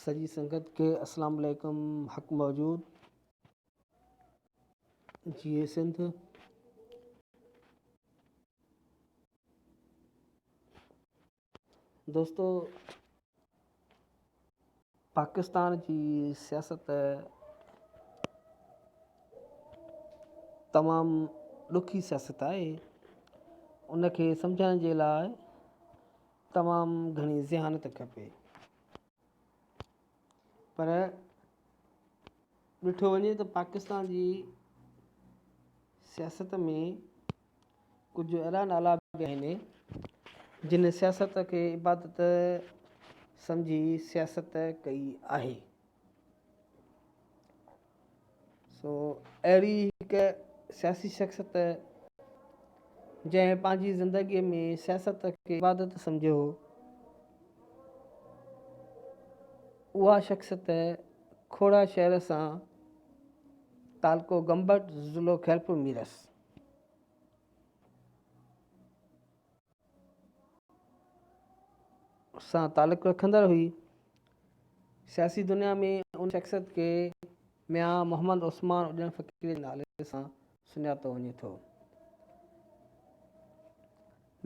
سڄي سنگت کي اسلام عليڪم حق موجود جيئي سنڌ دوستو پاڪستان جي سياست تمام ڏکي سياست آهي ان کي سمجهڻ جي لاء تمام گهڻي ذهانت کپي پر ڏٺو وڃي ته پاڪستان جي سياست ۾ ڪجهه اهڙا نالا به آهن جن سياست کي عبادت سمجهي سياست ڪئي آهي سو اهڙي هڪ سياسي شخصيت جنهن پنهنجي زندگيء ۾ سياست کي عبادت سمجهيو هو اها شخصيت کوڙا شهر سان تعلقو گمبٽ ضلعو خيرپور ميرس سان تعلق رکندڙ هئي. سياسي دنيا ۾ ان شخصيت کي ميان محمد عثمان اڏڻ فقير جي نالي سان سڃاتو وڃي ٿو.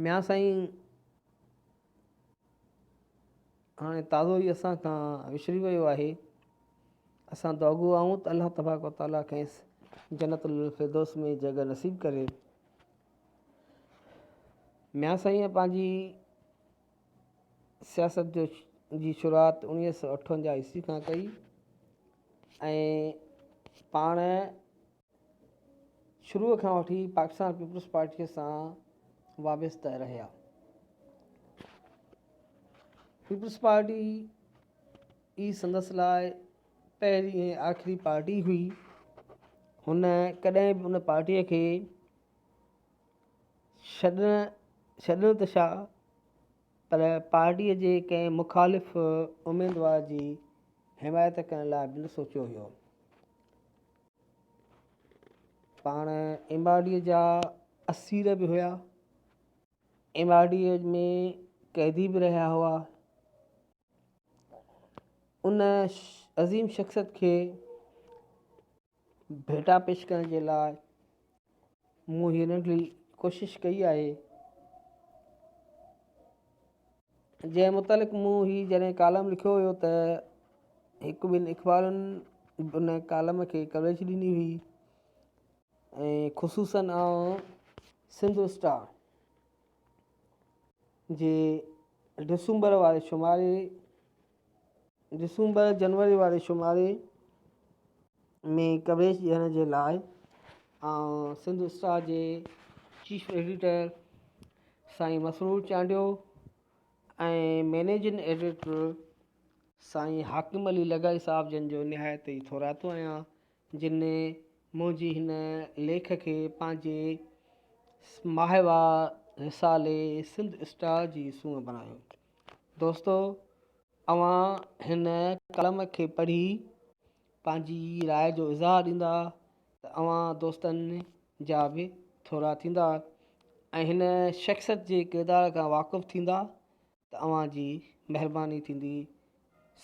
ميان سائين هاڻي تازو ئي اسان کان وڇڙي ويو آهي. اسان دعاگو آهيون ته الله تبارڪ و تعاليٰ کيس جنت الفردوس ۾ جڳهه نصيب ڪري. ميان سائينء پنهنجي سياست جو جي شروعات 1958 عيسوي کان ڪئي ۽ پاڻ شروع کان وٺي پاڪستان پيپلز پارٽيء سان وابسته رهيا. پيپلز پارٽي ئي سندس لاء پهرين ۽ آخري پارٽي هئي. هن ڪڏهن به ان پارٽيء کي ڇڏڻ ڇڏڻ ته ڇا پر پارٽيء جي ڪنهن مخالف اميدوار جي حمايت ڪرڻ لاء به نه سوچيو هيو. پاڻ ايم آر ڊي جا اسير به هيا ايم آر ڊي ۾ قيدي به رهيا هئا ان عظيم شخصيت کي ڀيٽا پيش ڪرڻ جي لاء مون هيء ننڍڙي ڪوشش ڪئي آهي جنهن متعلق مون هي جڏهن ڪالم لکيو هيو ته هڪ ٻن اخبارن ان ڪالم کي ڪوريج ڏني هئي ۽ خصوصن آئون سنڌ اسٽار جي ڊسمبر واري شماري ڊسمبر جنوري واري شماري ۾ ڪوريج ڏيڻ جي لاء آئون سنڌ اسٽار جي چيف ايڊيٽر سائين مسرور چانڊيو ۽ مئنيجنگ ايڊيٽر سائين حاڪم علي لغاري صاحب جن جو نهايت ئي ٿورائتو آهيان جن منهنجي هن ليک کي پنهنجي ماهوار رسالي سنڌ اسٽار جي سونهن بڻايو. دوستو اوهان هن ڪالم کي پڙهي پنهنجي راء جو اظهار ڏيندا ته اوهان دوستن جا به ٿورا ٿيندا ۽ هن شخصيت جي ڪردار کان واقف ٿيندا ته اوهان جي مهرباني ٿيندي.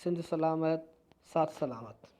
سنڌ سلامت ساٿ سلامت.